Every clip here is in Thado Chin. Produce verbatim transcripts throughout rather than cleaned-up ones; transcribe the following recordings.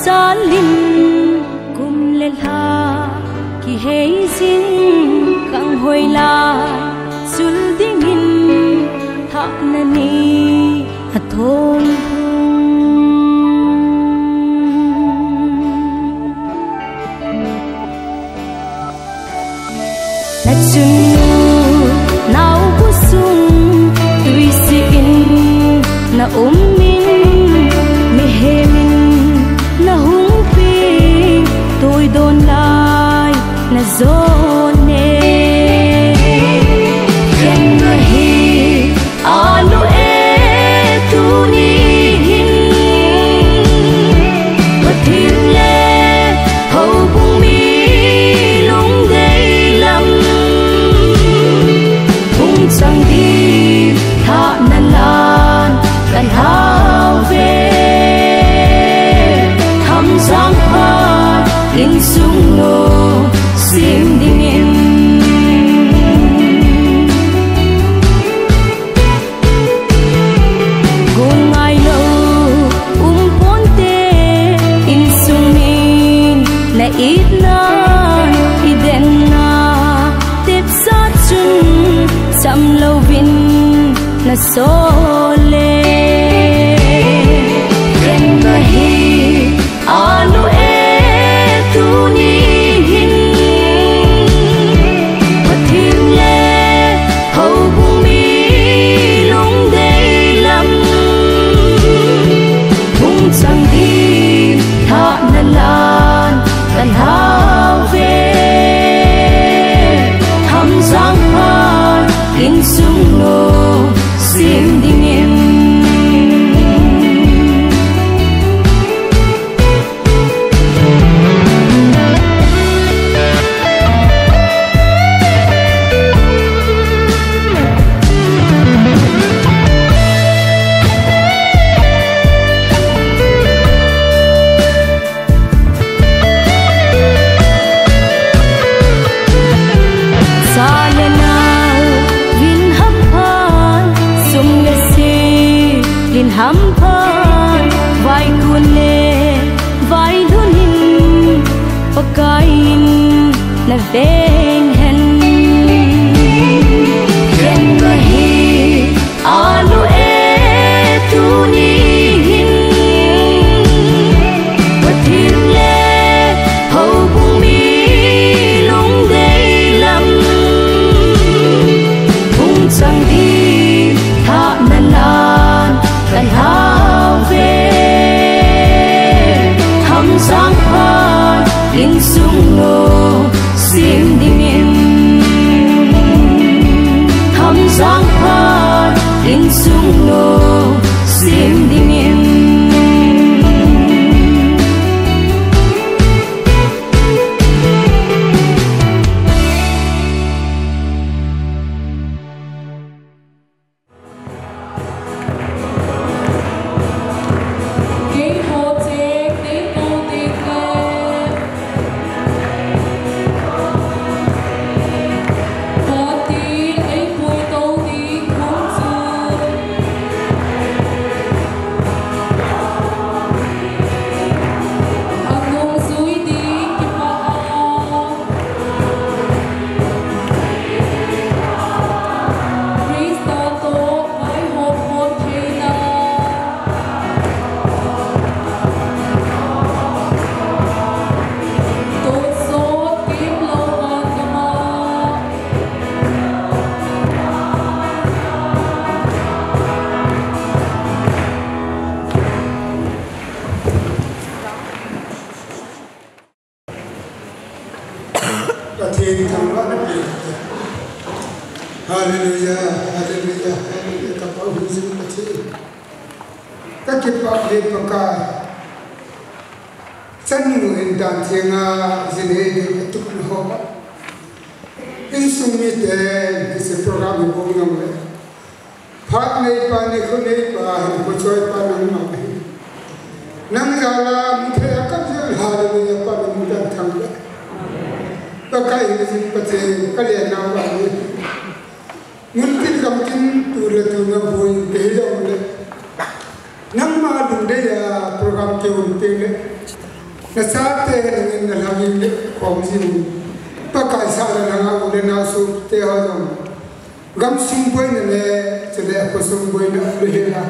Salin kum le lha kihei jing kang hoi lai, sul dingin thahna ni a thong hung. Na chunnu nau bu sung tuisi in na um in, mihem in na hung ping, tuidon lai na jon e. Ken na hi Alu e, tuni hin Pathen le houbung mi lungdei lam hung chang ding thahna lan ka lhau ve. Hamjang Phat insung nu sem dingin. Gon ngailou um ponte, insung min na itna, i denna tepsa chun cham louvin na sol e. Ken na hi Alu e, tuni hin Pathen le houbung mi lungdei lam hung chang ding thahna lan ka lhau ve. Hamjang Phat insung nu sem dingin. Cha le nao vin hamphat, sum le sil in hamphat, vaikun le vailhun in Pakai in na veng hen. Ken na hi Alu e, tuni hin Pathen le houbung mi lungdei lam hung chang ding thahna lan ka lhau ve. Hamjang Phat insung nu sem dingin. Hamjang Phat insung nu sem dingin. Pathen thangvahna pe. Hallelujah, hallelujah, hallelujah. Ka pau hin jing Pathen. Ka kipah le Pakai. Chanu in dan thenga jin hei ding atuk na ho. Insung mite, hiche program hi bol nang le. Phat neipa, nikho neipa, hinkho choipa nangma ahi. Nang jal a mu thei a kap jeh a, hallelujah, Pa nang dan thang le. Pakai hi jing Pathen, ka le nau ba ni. Mun tin gam tin tu le tu na boi te hi jong le. Nangma lungdei a program kihon teng le. Nachate nangin nalhangin le khom jin. Pakai sahna langa u le nao sopi te ho jong. Gamsung boina le, chule khosung boina le hela.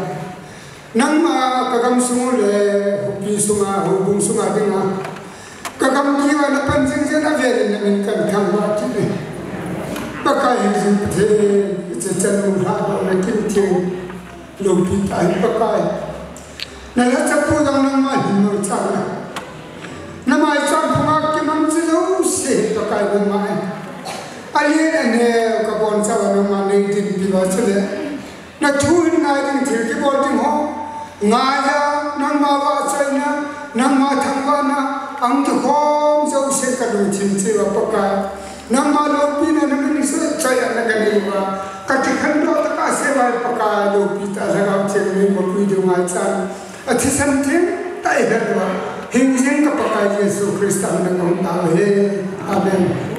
Nangma ka gamsung u le, khopi sunga, houbung sunga dinga. Ka gamgi uva napan jing jeh in avel in namin kathangvah kit e. Pakai hijeh in Pathen, iche chan u lhah dohna kim theng. Loupi tah in Pakai. Nalhacha pu dang nangma hin mangchan na. Namaicham phunga kimang chu jouse hi Pakai nangma e. Alen aneo ka bonchauva nangma neidinpi uva chule. Nathu hin ngai ding thil kibol ding ho. Ngaiya nangma vahchoina, nangma thangvahna, ang kikhom jouse ka lungthim cheh uva Pakai. Nangma loupina namin sot choi a naganei uva. Ka kikhandoh tah kasei uva Pakai loupi tah Lhagao Theng nei mapui diu ngaichan. Athisan theng tah ihet uva. Hingjing ka Pakai Jesu Christa min a kahung tao ahi. Amen.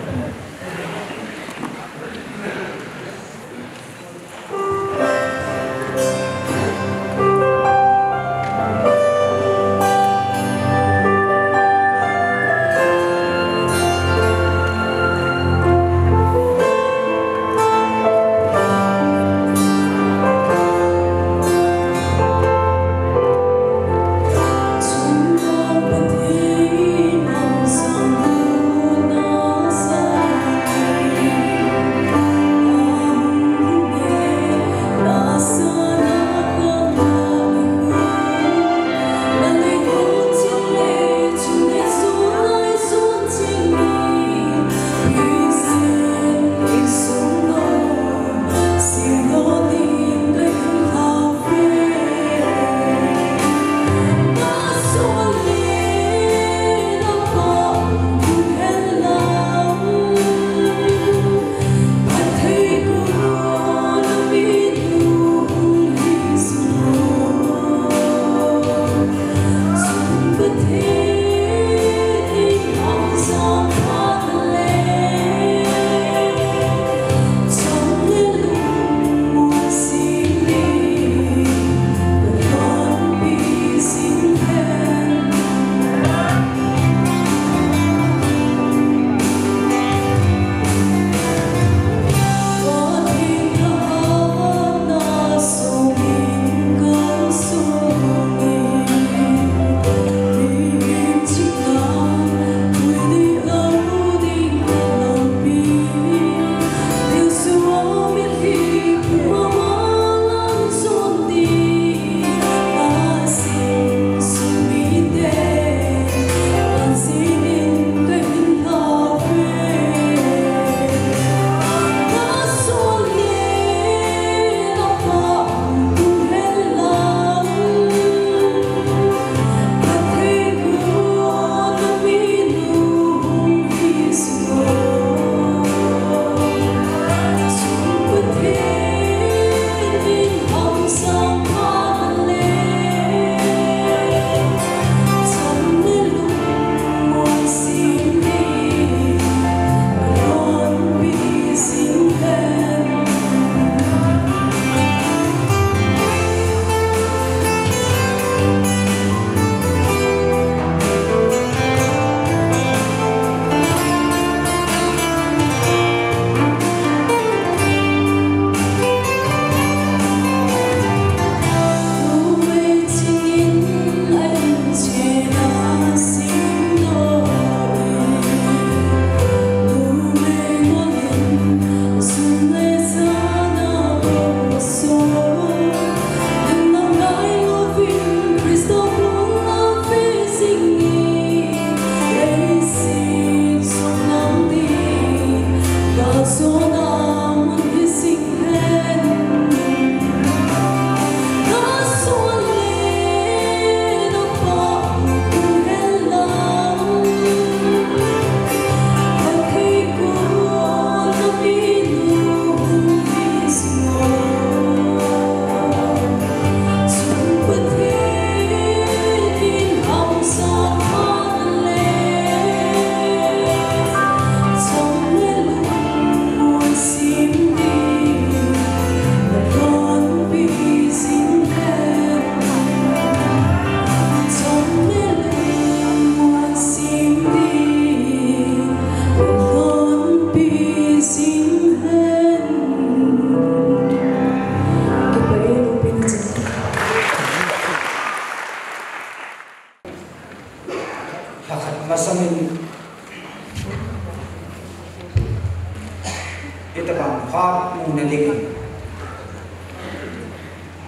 Hitabang phat muna dingin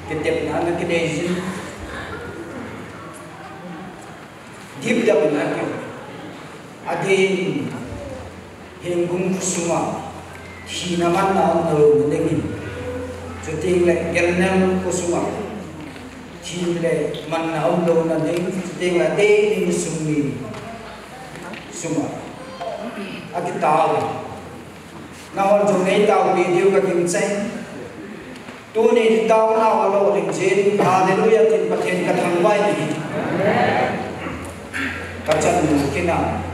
kitepna ana kinei jin, dipdap in ana kipe. Adeh in, Hengbung sunga thina manna umlouna dingin, chuteng le Gelnel kho sunga thina le manna umlouna ding, chuteng le adeh in sum ni sunga akitao. Nahon jong neitaopi diu kagingchai. Tuni taona ho lolhing jin, Hallelujah tin Pathen kathangvah in ahi. Kachan nu kina,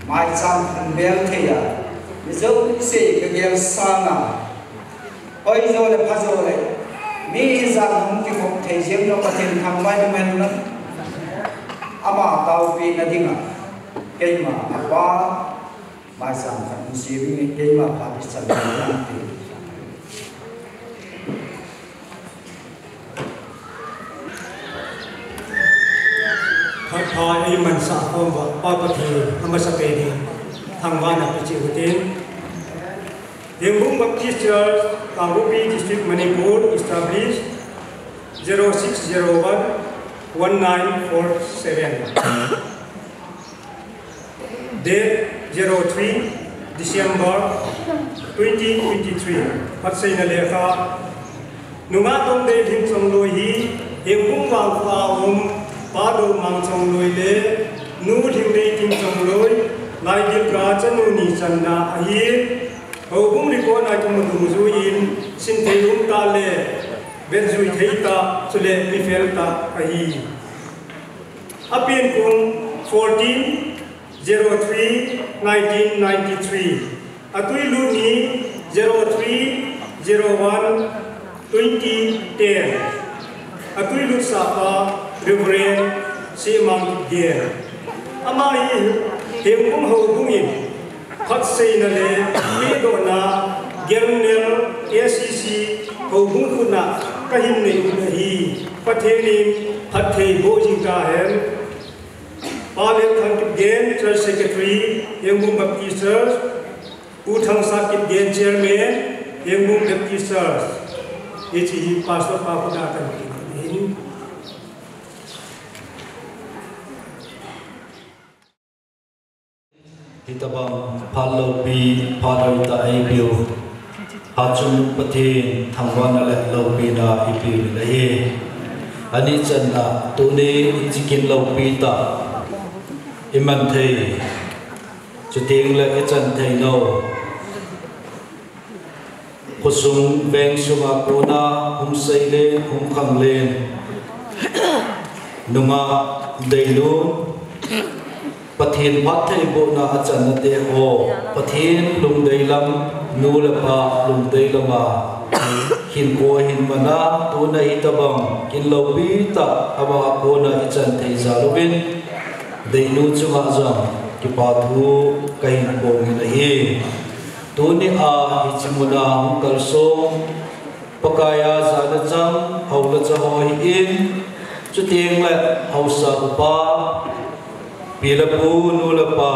maicham hung bel thei a, mi jouse kagel sanga, hoi jo le pha jo le, mi ijat hung kikhop thei jeng jong Pathen thangvah in umhen lang. Ama taopina dinga keima apa maicham khat hung sem inge, keima phat ichan ding nante. Phat pha eimansah khom uva Pa Pathen amasapen in thangvahna peh cheh uhitin. Hengbung Baptist Church, Kangpokpi District, Manipur, established zero six zero one one nine four seven. Date zero three December twenty twenty-three. Phatseina lekha. Nungah Tongdei Lhingchongloi hi Hengbung vangkho a um Pa Domang Chongloi le Nu Lhingleiting Chongloi, Laigilka chanu ni channa ahi. Houbung record a kimu dungjuiyin, sinthei umtah le vetjui theitah chule mifel tah ahi. Apenkong fourteen zero three nineteen ninety-three. Atuilut ni zero three zero one twenty ten. Atuilutsahpa Reverend Semang Kipgen. Ama hi Hengbung houbung in phatseina le pehdohna Gelnel A C C houbung khut a kahin nei u ahi. Pathen in phattheiboh jing tahen. Pa Letthang Kipgen, Church Secretary, Hengbung Baptist Church, Pu Thangsat Kipgen, Chairman, Hengbung Baptist Church. Hiche hi Pastor pa khut a kahin nei in. Hitabang phat loupi, phat hoitah eipeu Hatchungnung Pathen thangvahna le loupina ipeu in ahi. Anichanna, tuni hiche kin loupi tah iman thei, chuteng le ichan thei nau, khosung veng sunga kona hung seilen, hung khanglen, nungah Deinu, Pathen phattheibohna a channa te ho, Pathen lungdei lam, nu le pa lungdei lama hinkho ahin mana, tuna hitabang kin loupi tah ama a kona ichan thei jal uvin, Deinu chunga jong kipa thu kahin phong in ahi. Tuni a hiche muna hung kalsong, Pakai a jana chang, hou le cha ho hi in, chuteng le haosa upa, pi le pu, nu le pa,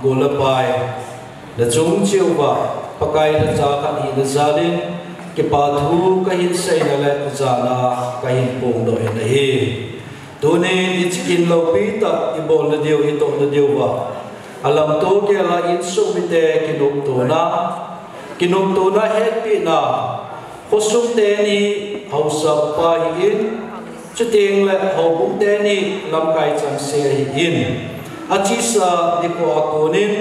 go le pai, nachung cheh uva, Pakai lhacha khat hina jal in, kipa thu kahin seina le jana kahin phongdoh in ahi. Tuni hiche kin loupi tah ibolna diu, itohna diu va, alamto gel a insung mite kinoptona, kinoptona hetpehna, khosung teni haosa upa hi in, chuteng le houbung teni lamkai chengse hi in, achesa nikho a konin,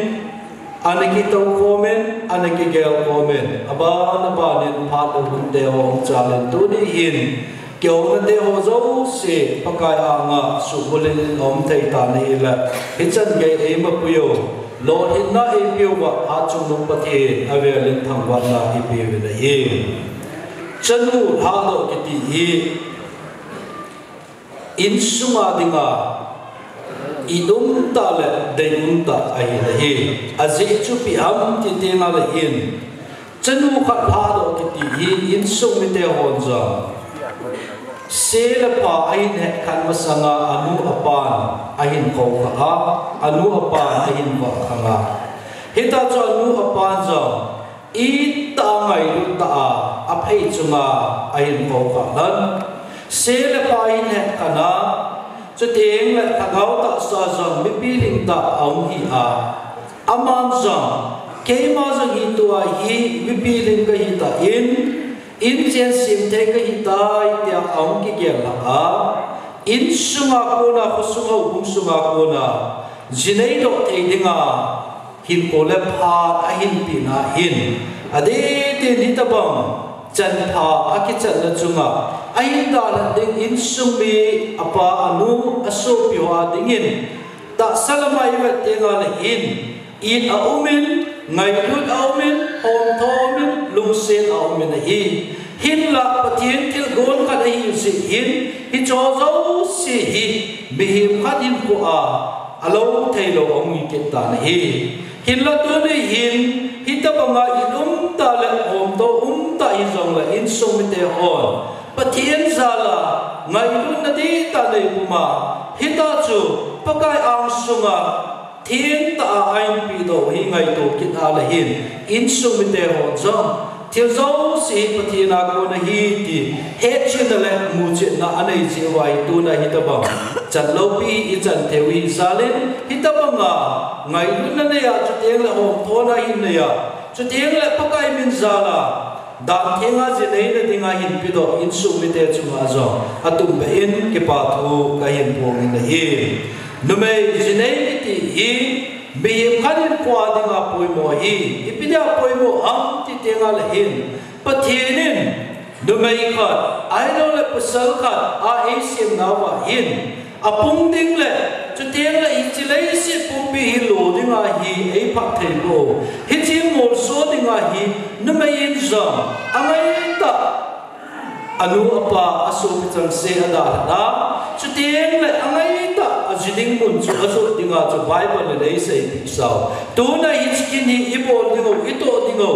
ana kitou khomin, ana kigel khomin, aban aban in phat le hun te ho hung chal in, tuni hin kihouna te ho jouse Pakai anga suhbulhit in aum thei tan ahile, hichan gei eima puiyu, lolhinna eipeuva Hatchungnung Pathen avel in thangvahna ipeu in ahi. Chanu lhadoh kiti hi insunga dinga it umtah le dei umtah ahi le hi. Ajeh chu ipi ham ti teng le hin, chanu khat lhadoh kiti hi insung mite hon jong, se le pha ahin het khan masanga anu apan ahin khoukhah a, anu apan ahin vahkhang a. Hita chu anu apan jong it tah a ngailut tah a, aphei chunga ahin kou kha lhon. Se le pha hin het khan a, chuteng le lhagao tahsa jong mipi lhing tah a hung hi a, aman jong, keima jong hi tua hi mipi lhing kahi tan, inchen sem thei kahi tai, tia a hung kigel lhon a, insunga kona, khosung houbung sunga kona, ji neidoh thei dinga, hinkho le phat ahin pehna hin, adeh din hitabang chanpha akichanna chunga ahin dalha ding, insung mi, apa, anu, asopi ho a dingin, tahsa lama ivet teng le hin, it aumin, ngailut aumin, homtho aumin, lungset aumin ahi. Hinlah Pathen thilgon khat ahi jeh hin, hiche jouse hi mihem khat hinkho a, alou theilou ahung hi kit tan ahi. Hinlah tuni hin, hitabanga it umtah le homtho umtah hijongle, insung mite hon Pathen jal a ngailutna dihtah nei puma, hitia chu Pakai angsunga thengtah a ahin pehdoh hi ngaito kit a le hin, insung mite hon jong thil jouse hi Pathen a kon ahi ti hetchetna le muchetna anei jeh uva hi tuna hitabang chan loupi ichan theiu hi jal in, hitabanga ngailutna nei a, chuteng le homthona hin nei a, chuteng le Pakai min jal a dan thenga ji neina dinga hin pehdoh insung mite chunga jong atumbeh in kipathu kahin phong in ahi. Numei ji nei kiti hi mihem khat hinkho a dinga poimo ahi. Ipi dia poimo ham ti teng le hin, Pathen in numei khat, ahilouleh pasal khat a eisem nauva hin, apung ding le, chuteng le hiche leiset pumpi hi lo dinga hi eiphat thei poi. Hiche molso dinga hi numei in jong angaitah anu apa asopi chengse adalha a, chuteng le angaitah a ji ding mun chu ajot dinga chu Bible in eiseipeh sau. Tuna hiche kin hi ibol diu, itoh diu,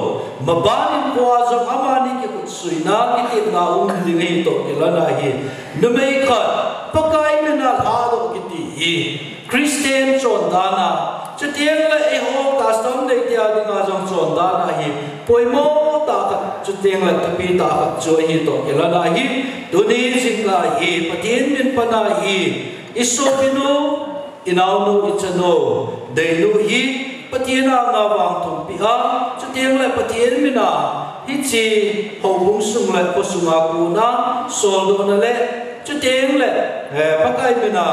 maban in koi jong amani kikhutsuina, kitepna um ding ahi toh kilhon ahi. Numei khat Pakai min a lhadoh kiti hi Christian chondan a, chuteng le eiho custom nei tia dinga jong chondan ahi, poimo tah khat, chuteng le thupi tah khat chu ahi toh kilhon ahi. Tuni jingkah hi Pathen min pan a hi, isopinu, inaonu, ichanu, deinu hi Pathen anga vangthumpi a, chuteng le Pathen min a hiche houbung sung le khosung a kona soldohna le, chuteng le, eh, Pakai min a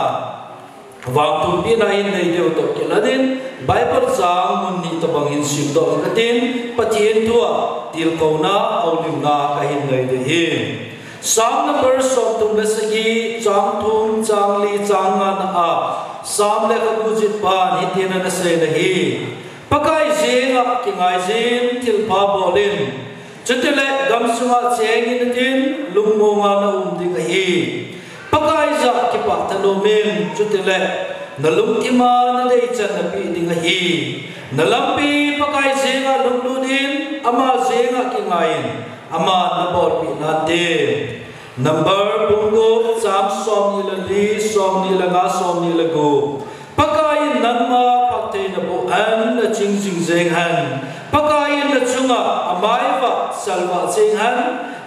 vangthumpina hin nei diu toh kilhon in, Bible chang mun ni tabang hin simdoh katin, Pathen thu a tilkhouna, houlimna kahin nei ding ahi. Psalm number somthum le sagi, chang thum, chang li, chang nga na a, Psalm lekhabu jih pan hitin ana seina ahi. Pakai jenga kingai jin, thilpha bol in. Chutile gamsunga cheng in tin, lungmonga na um ding ahi. Pakai jah a kipah thanom in, chutile na lungthim a na deichan napeh ding ahi. Na lampi Pakai jenga lunglut in, ama jenga kingai in, aman nabolpeh nante. Number bung gup, chang somni le li, somni le nga, somni le gup. Pakai in nangma phattheina boh hen, naching jing jeng hen. Pakai in nachunga amai vah salvah jeng hen.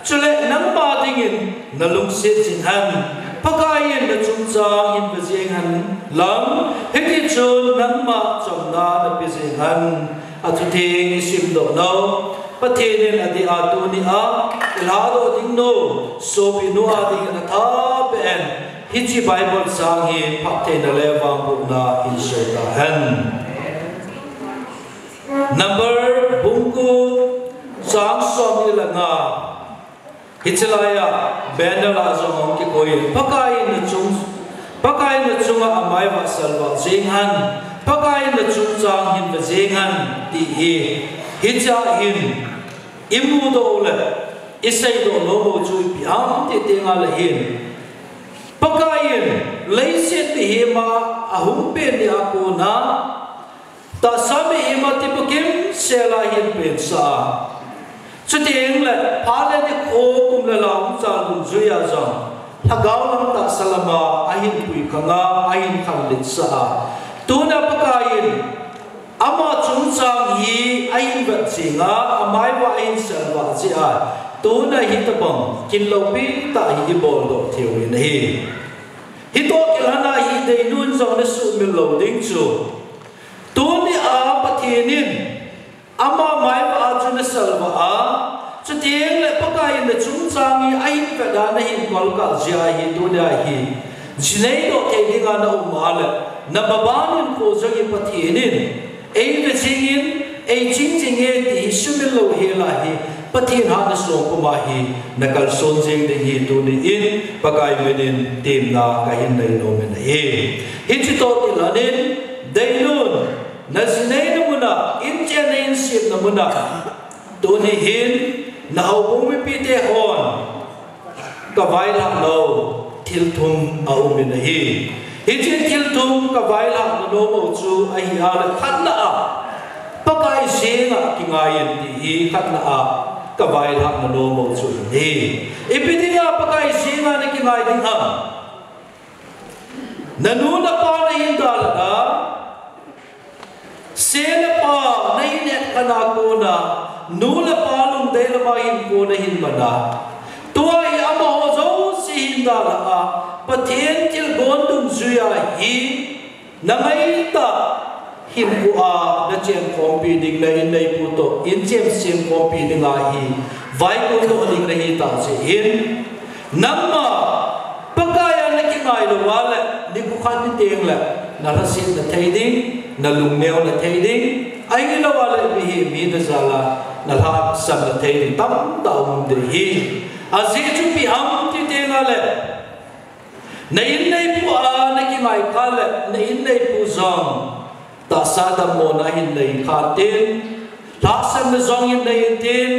Chule nangma dingin nalungset jing hen. Pakai in nachungchang hinve jeng hen lang, hiti chun nangma chamna nape jeng hen. Achuti isimdoh nau, Pathen in adeh a tuni a ilhadoh ding nu, sopinu a dingin athah beh in, hiche Bible chang hi phattheina le vangbohna in soi tahen. Number bung gup, chang somni le nga. Hiche laiya banner a jong hung kikoi in, Pakai in nachung, Pakai in nachunga amai vah salvah jeng hen, Pakai in nachungchang hinve jeng hen, ti hi. Hichea hin imudoh u le iseidoh nom u chu ipi ham ti teng le hin, Pakai in leiset mihem a ahung pen ni a kona tahsa mihem a tibukim sela hin pensah a, chuteng le phat le nikho, kum le lha umchal dungjui a jong lhagao lam tahsa lama ahin puikhang a, ahin khanletsah a, tuna Pakai in Ama chungchang hi ahin vet jing a, amai uva ahin salvah jeh a, tuna hitobang kin loupi tah hi ibol doh thei u ahi. Hitoh kilhon a hi Deinun jong nasuhmil lou ding chu, tuni a Pathen in ama mai uva chu nasalvah a, chuteng le Pakai in nachungchang hi ahin vet a, nahin kolkal jeh a hi, tuni a hi jinei doh thei dinga naum a le, namaban in kho jong hi Pathen in eive jing in, eiching jing e ti hi sumil louhel a hi, Pathen hatna songpum a hi nakalson jing ding hi tuni in Pakai min in temna kahin nei nom in ahi. Hiche toh kilhon in, Deinun, najineina mun a, inchen na insemna mun a, tuni hin nahoubung mipite hon kavailhah nau thil thum aum in ahi. Hiche thil thum kavailhah nanom u chu ahi a le, khatna a, Pakai jenga kingai in ti hi khatna a kavailhah nanom u chu ahi. Ipi dinga Pakai jenga nakingai ding ham? Nanu napa nahin dalha a, se le pa nahin etkhen a kona, nu le pa lungdei lama hinkho nahin man a, tua hi amaho jouse hin dalha a, Pathen thilgon dungjui a hi nangaitah hinkho a nachenkhompi ding, na inneipu toh inchen semkhompi dinga hi vaikon doh ding nahi tah jeh in, nangma Pakai a nakingai lou a le, nikho khat ni teng le nalhasetna thei ding, nalungneo na thei ding, ahilou a le mihem hina jal a nalhahsamna thei ding tamtah um ding ahi. Ajeh chu ipi ham ti teng a le, na inneipu a nakingai kha le, na inneipu jong tahsa dammona ahin nei kha tin, lhahsamna jong ahin nei tin,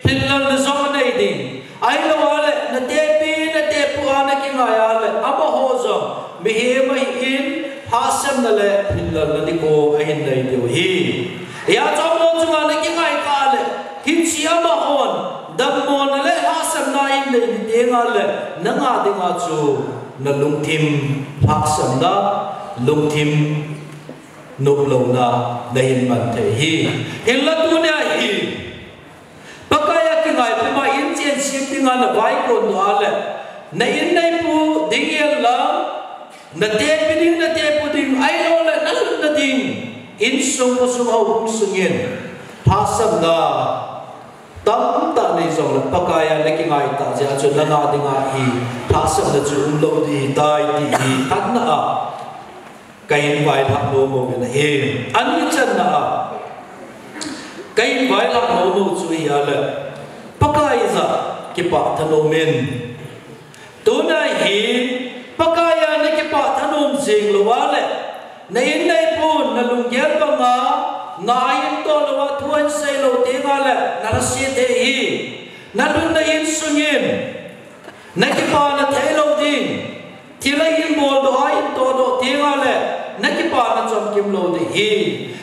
lhinlelna jong anei ding. Ahilou a le, natepi, natepu a nakingai a le, amaho jong mihem ahin, lhahsamna le lhinlelna nikho ahin nei diu ahi. Hijeh chun amaho chunga nakingai kha le, hiche amahon dammona le lhahsamna ahin nei ni teng a le, nanga dinga chu nalungthim lhahsamna, lungthim noplouna nahin man thei ahi. Hinla tunia hi, Pakai a kingai puma inchen sem dinga navaikon doh a le, na inneipu ding ahilouleh, natepi ding, natepu ding, ahilou le nalhunna ding, insung khosung houbung sungin lhahsamna tamtah nei jongle, Pakai a nakingai tah jeh a chu nanga dinga hi lhahsamna chu umlou ding ahitai ti hi khatna a kahin vailhah nom u ahi. Anichanna a kahin vailhah nom u chu ahile, Pakai jah kipah thanom in. Tunia hi Pakai a nakipah thanom jing lou a le, na inneipun nalunggel banga na ahin toh lou a, thu ahin sei lou teng a le, nalhaset thei ahi. Nalhunna insungin nakipana theilou ding, thil ahin boldoh a ahin tohdoh teng a le, nakipana chomkim lou ding ahi.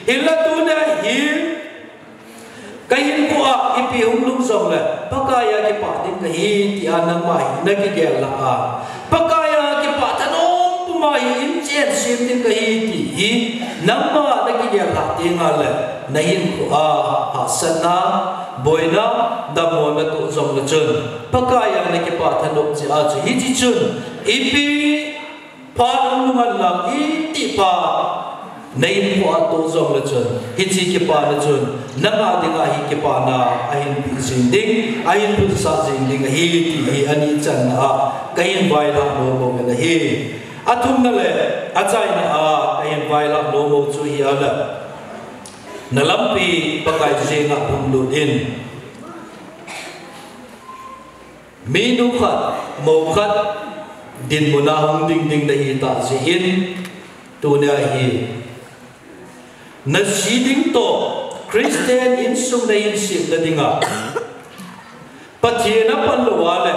Hinla tunia hi, kahinkhoa ipi hung lhung jongle, Pakai a kipah ding kahi tia nangma hi nakigel lah a, Pakai a kipah thanom puma hi inchen sem ding kahi ti hi nangma nakigel lah teng a le, nahinkhoa hahsatna, boina, dammona toh jongle chun, Pakai a nakipah thanom jeh a chu, hiti chun ipi phat hung lhung hen lang, iti phat nahinkhoa toh jongle chun, hiche kipana chun nanga dinga hi kipana ahin pe jing ding, ahin lhunsah jing ding ahi ti hi anichanna a kahin vailhah nom u ahi. Athumna le achaina a kahin vailhah nom u chu ahile, na lampi Pakai jenga lhunglut in. Minu khat, mou khat dinmun a hung ding ding nahi tah jeh in, tunia hi naji ding toh Christian insung nahin semna dinga, Pathen apan lou a le,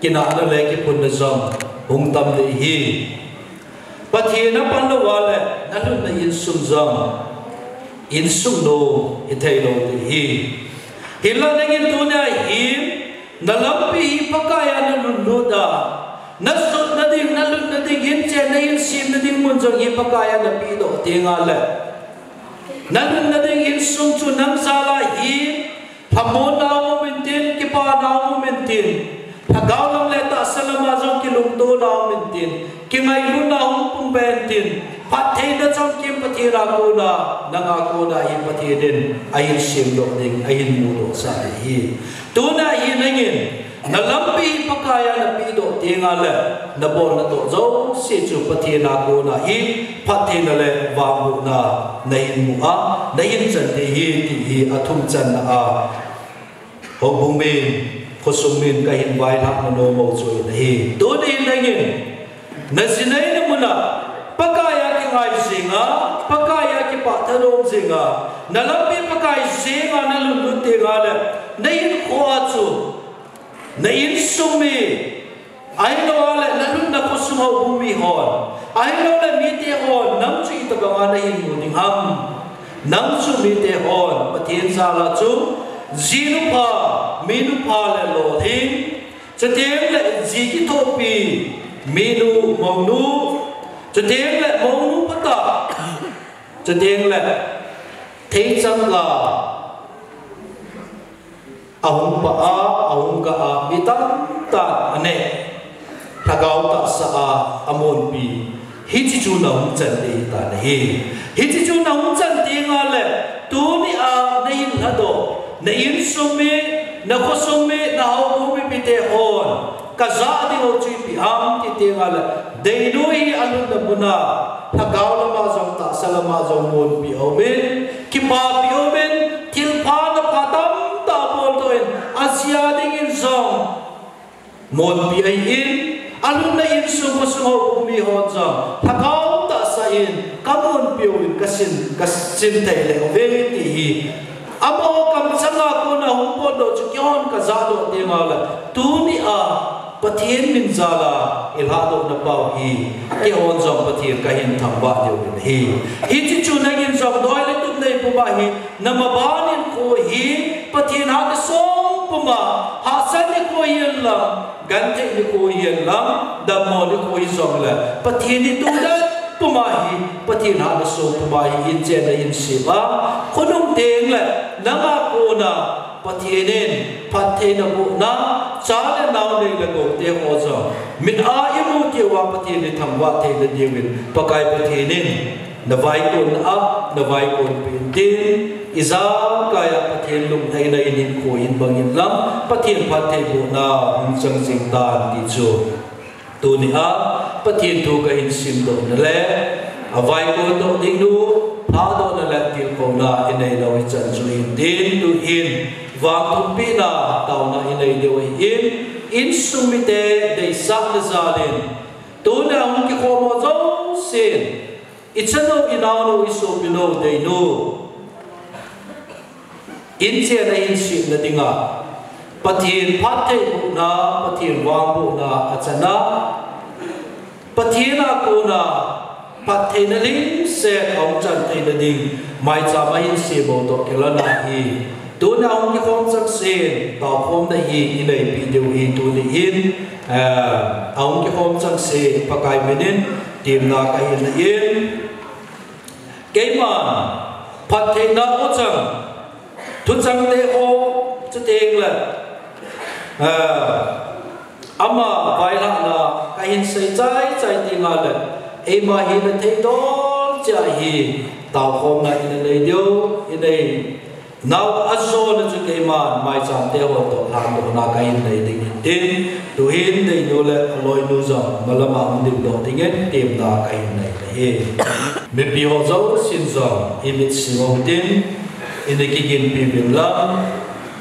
kinahna le kiphunna jong hung tam ding ahi. Pathen apan lou a le, nalhunna insung jong insung nom hithei lou ding ahi. Hinla nangin tunia hi, na lampi hi Pakai a nalhunlut a, nasutna ding, nalhunna ding, inchen na insemna ding mun jong hi Pakai a napehdoh teng a le, Na lhunna ding insung chu nang jal a hi, lhamonna um intin, kipana um intin, lhagao lam le tahsa lam a jong kilungtona um intin, kingailutna hung pung be intin, phattheina changkim Pathen a kona, nang a kona hi Pathen in ahin semdoh ding, ahin mudoh sah ding ahi. Tuna hi nangin, na lampi Pakai a na pehdoh teng le, na bolna toh jouse chu Pathen a kona hi, phattheina le vangbohna nahin mu a, nahin chan ding ahi ti hi athum channa a houbung min, khosung min kahin vailhahna nom u chu ahi. Tuni nangin, na jinei na mun a, Pakai a kingai jing a, Pakai a kipah thanom jing a, na lampi Pakai jing a na lhunlut teng le, na hinkho a chu, na insung mi, ahilouleh na lhunna khosung houbung mi hon, ahilouleh mite hon, nang chu itobang a nahin mu ding ham? Nang chu mite hon, Pathen jal a chu, jinu pha, minu pha le lolhing, chuteng le ji kithopi, minu, mounu, chuteng le mounu phatah, chuteng le theichang ga, ahung pah a, ahung kah a, mi tamtah in aneh, lhagao tahsa a, amonpi. Hiche chu nahung chan ding ahitai. Hiche chu nahung chan teng le, tuni a nahin lhadoh, na insung mi, na khosung mi, na houbung mipite hon, kajah ding u chu ipi ham ti teng le, deinu hi alhunna mun a, lhagao lam a jong, tahsa lam a jong monpi aumin, kipapi aumin, thilpha napha tamtah abol doh in, ajia dingin jong monpi ahin, alhunna insung khosung houbung mi hon jong, lhagao tahsa in, kamonpi uvin, kasin, kasin thei le uve ti hi. Amaho kamchang a kona hung potdoh chu keihon kajahdoh teng le, tuni a Pathen min jal a ilhadohna pau hi, keihon jong Pathen kahin thangvah diu ahi. Hiche chu nangin jong doi le tup nei puma hi, na maban in kho hi, Pathen hatna song puma, hahsat nikho hihen lang, genthei nikho hihen lang, dammo nikho hijongle, Pathen itoh dan puma hi, Pathen hatna song puma hi, in chenna in sem a, khonung teng le, nang a kona, Pathen in, phattheina bohna, cha le nao nei le gou te ho jong, mit a imu teng uva Pathen ithangvah theina diuvin, Pakai Pathen in, na vaikon a, na vaikon pen tin, ijakai a Pathen lunglhaina in hinkho in bang in lang, Pathen phattheibohna hung chang jing tan ti chu. Tuni a, Pathen thu kahin simdohna le, avaikon doh ding nu, lhadohna le tilkhouna inei lou ichan chu hin tin, tuhin, vangthumpina, taona inei diu ahin, insung mite, deisahna jal in, tuna hung kikhom ho jousen, ichanu, inaonu, isopi nu, deinu, in chenna in semna dinga, Pathen phattheibohna, Pathen vangbohna achana, Pathen a kona phattheina lhingset ahung chan theina ding, maicham a hin sem ho toh kilhon ahi. Tuna hung kikhom chengse, taokhomna hi ineipi diu ahi tuni hin, eh, ahung kikhom chengse, Pakai min in, temna kahin nei in, keiman, phattheina o chang, thuchang te o, chuteng le, eh, ama vailhahna kahin sei chaichai teng le, eima hina theidol cheh a hi, taokhomna inei diu, inei nau ajona chu keiman, maicham te ho toh lhandohna kahin nei ding in tin, tuhin deinu le aloinu jong, malam a hung dingdoh dingin, temna kahin nei ahi. Mipi ho jousen jong, imit sing uvin tin, ina kiginpi uvin lang,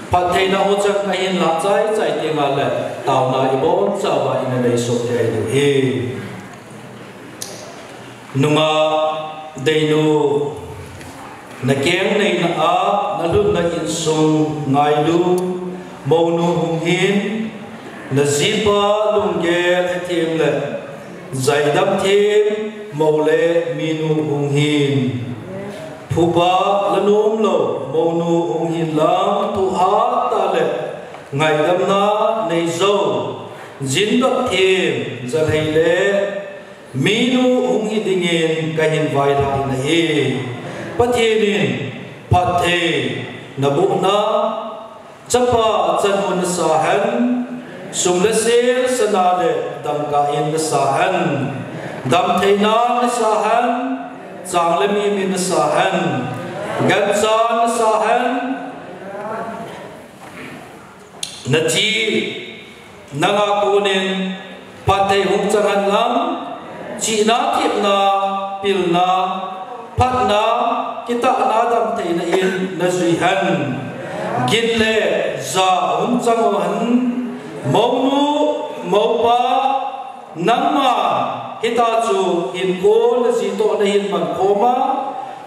phattheina o chang kahin lah chaichai teng le, taona ibonchauva ina nei soh thei diu ahi. Nungah deinu, na keng neina a, na lhunna insung ngailu, mounu hung hin, na jipa lunggel hethem le, jaidam them, mou le minu hung hin. Phuba la nom lou, mounu hung hin lang, thuhat tah le, ngaidamna nei jou, jindot them, jalhai le, minu hung hi dingin kahin vailhah in ahi. Pathen in phatthei nabohna, chapa chanu nasa hen, sum le sel sana le dangka in nasa hen, damtheina nasa hen, chang le mi min nasa hen, gancha nasa hen, nachi nanga konin phatthei hung chang hen lang, chihna, thepna, pilna, phatna, kitahna, damtheina in najui hen. Gin le ja hung chang hen, mounu, moupa, nangma hita chu hinkho naji toh nahin man khom a,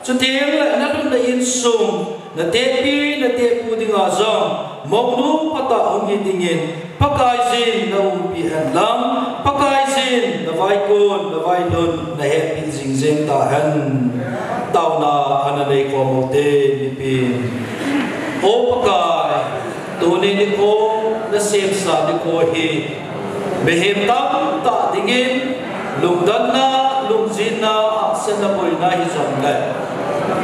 chuteng le nalhunna insung, natehpi, natehpu dinga jong, mounu phatah hung hi dingin, Pakaiyin naumpi hen lang, Pakaiyin navaikon, navailhun, nahetpi jingjing tahen. Taona ana nei khom u hite, mipi. O Pakai, tuni nikho, nasemsa nikho hi mihem tamtah dingin lungdonna, lungjinna, hahsatna, boina hijongle,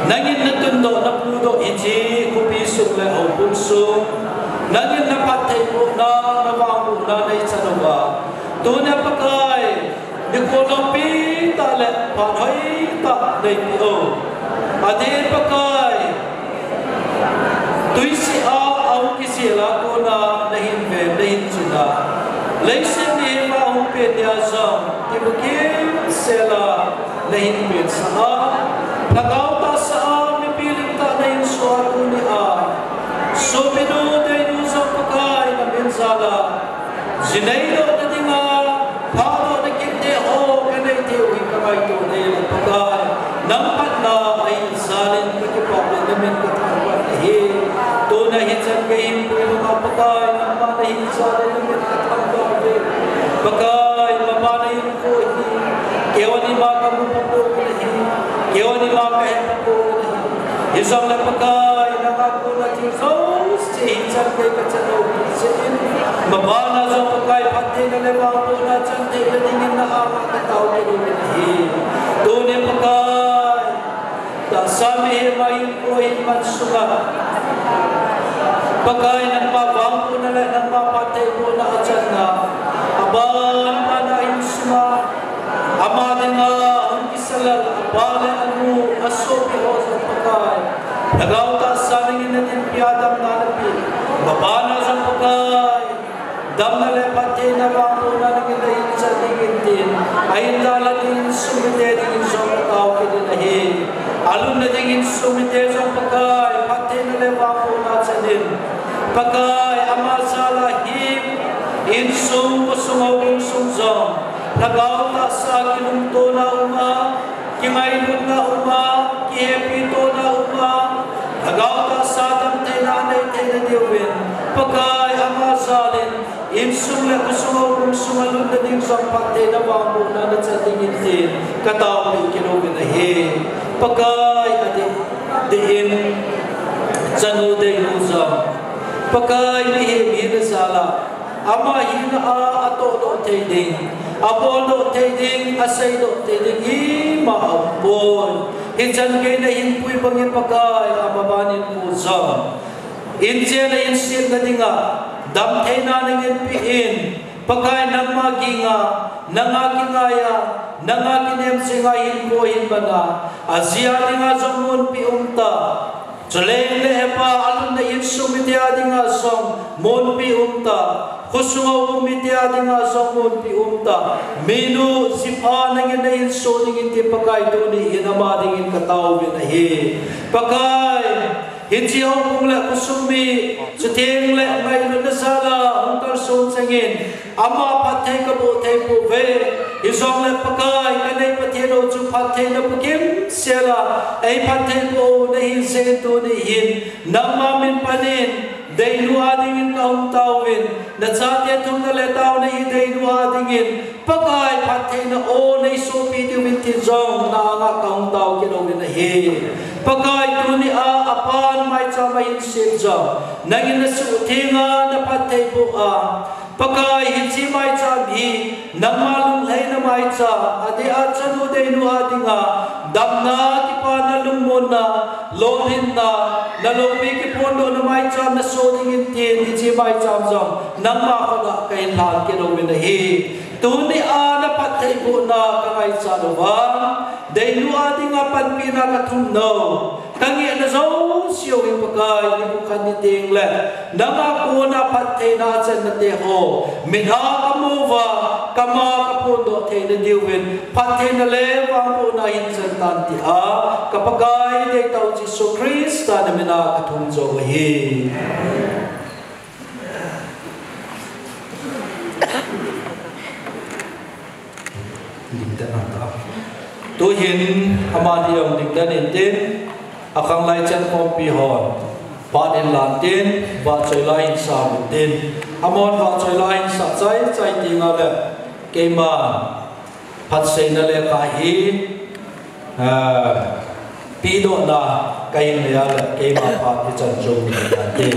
nangin natundoh, napudoh hiche khopi sung le houbung sung, nangin naphattheibohna, navangbohna neichan uva, tunia Pakai, nikho loupi tah le phat hoitah neipeh o. Adeh in Pakai, twisih a ahung kisel a kona nahin ven, nahin chin a, leiset mihem a hung pen nia jong kibukim sel a nahin pensah a, lhagao tahsa a mipi lim tah nahin soh a, tunia sopinu, deinu jong Pakai namin jal a, ji neidohna dinga, phatdohna kinte ho kanei theiu hi kangaito nahi le Pakai, nang phatna ahi jal in kakipah uve, namin kathangvah nahi. Tuna hichan gei hin puilouva Pakai, nangma nahi jal in namin kathangvah uve. Pakai, mabana in koi hi, keiho nima kamu pha pouve nahi, keiho nima kahe pha pouve nahi. Hijongle Pakai, nanga kona thil jouse hichan gei kachan u hijeh in, mabana jong Pakai phattheina le vangbohna chan theina dingin na anga katao kit uve nahi. Tuni Pakai, tahsa mihem a hinkho hin man sunga, Pakai nangma vangbohna le nangma phattheibohna achanna, aban ban a insunga, ama dinga hung kisalal apa le anu, asopi ho jong Pakai, lhagao tahsa nangin nadinpi a damna napeh, mabana jong Pakai, damna le phattheina vangbohna nangin nahin chan dingin tin, ahin dalha ding insung mite dingin jong katao kit in ahi. Alhunna ding insung mite jong Pakai, phattheina le vangbohna chan in, Pakai, ama jal a hi insung, khosung, houbung sung jong, lhagao tahsa kilungtona um a, kingailutna um a, kihepitona um a, lhagao tahsa damtheina anei theina diuvin, Pakai, ama jal in insung le khosung, houbung sung alhunna ding jong phattheina vangbohna nachan dingin tin kataopeh kit uvin ahi. Pakai, adeh deh in chanu deinu jong, Pakai, mihem hina jal a, ama hina a atohdoh thei ding, aboldoh thei ding, aseidoh thei ding ima aumpoi. Hichan gei nahin pui bangin Pakai, amaban in khu jong, inchen a insetna dinga damtheina nangin peh in, Pakai, nangma ginga, nanga kingai a, nanga kinem jenga hinkho hin man a, aji a dinga jong munpi umtah, chuleh le hepa alhunna insung mite a dinga jong munpi umtah, khosung houbung mite a dinga jong munpi umtah, minu jipha nangin nahin soh dingin tin Pakai, tuni hin ama dingin kataovin ahi. Pakai, hiche houbung le khosung mi, chuteng le ngailutna jal a hung kalson chengin, ama phatthei kaboh thei pouve. Hijongle Pakai, kanei Pathen u chu phattheina bukim sel a eiphattheiboh u nahi jeh in tuni hin, nangma min panin, deinu a dingin kahung taovin, nachate thumna le taona hi deinu a dingin, Pakai, phattheina o neisohpeh diuvin tin jong na anga kahung tao kit uvin ahi. Pakai, tunia apan maicham a hin sem jong, nangin nasuhtheng a, naphattheiboh a, Pakai, hiche maicham hi nangma lunglhaina maicham, adeh a chanu deinu a dinga damna, kipana, lungmonna, lolhinna, naloupi kiphondohna maicham nasoh dingin tin, hiche maicham jong nangma khut a kahin lhan kit uvin ahi. Tuni a naphattheibohna kangaichat uva, deinu a dinga panpina kathum nau, kangehna jouse u hi Pakai, nikho khat ni tengle nanga kona phattheina achannate ho mit a kamu uva, kama kaphondoh theina diuvin, phattheina le vangbohna hin chan tan tia, ka Pakai deitah u Jesu Christa namin a kathum jou u ahi. Dingdan anta. Tuhin amani jong dingdan intin, akhanglai chan khompi hon phat in lan tin, vahchoi la hin sam intin, amahon vahchoi la hin sap chaichai tengle, keiman phatseina lekha hi, ah, pedohna kahin nei a le, keima phat ichan chom ding kati.